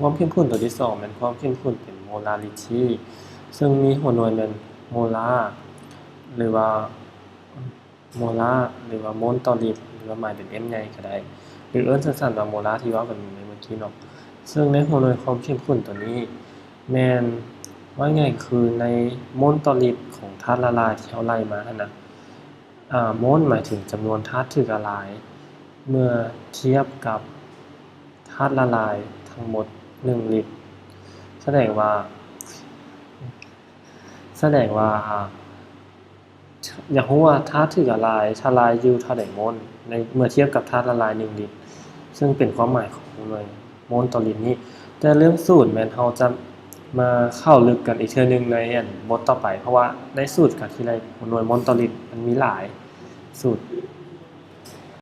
ຄວາມເຂັ້ມຂຸ້ນຕົວທີສອງແມ່ນຄວາມເຂັ້ມຂຸ້ນເປັນໂມລາລິທີ ເຊິ່ງມີຫົວໜ່ວຍແມ່ນໂມລາ ຫຼືວ່າໂມລາ ຫຼືວ່າໂມນຕໍ່ລິດ ຫຼືວ່າໝາຍເປັນ M ໃຫຍ່ກໍໄດ້ ຫຼືເອີ້ນສັ້ນໆວ່າໂມລາ ທີ່ເວົ້າກັນໃນເມື່ອກີ້ເນາະ. ເຊິ່ງໃນຫົວໜ່ວຍຄວາມເຂັ້ມຂຸ້ນຕົວນີ້ ແມ່ນ ເວົ້າງ່າຍໆຄືໃນໂມນຕໍ່ລິດຂອງທາດລະລາຍທີ່ເຮົາໄລ່ມາຫັ້ນນະ ອາ ໂມນໝາຍເຖິງຈຳນວນທາດຖືກລະລາຍ ເມື່ອທຽບກັບທາດລະລາຍທັງໝົດໜຶ່ງລິດ. ສະແດງວ່າ ສະແດງວ່າ ອາ ຢາກຮູ້ວ່າທາດຖືກລະລາຍ ທະລາຍຢູ່ເທົ່າໃດໂມນ ໃນເມື່ອທຽບກັບທາດລະລາຍໜຶ່ງລິດ ເຊິ່ງເປັນຄວາມໝາຍຂອງໜ່ວຍໂມນຕໍ່ລິດນີ້. ແຕ່ເລື່ອງສູດແມ່ນເຮົາຈະມາເຂົ້າເລິກກັນອີກເທື່ອໜຶ່ງໃນ ອັນ ບົດຕໍ່ໄປ ເພາະວ່າໃນສູດການທີ່ໄລ່ໜ່ວຍໂມນຕໍ່ລິດມັນມີຫຼາຍສູດ.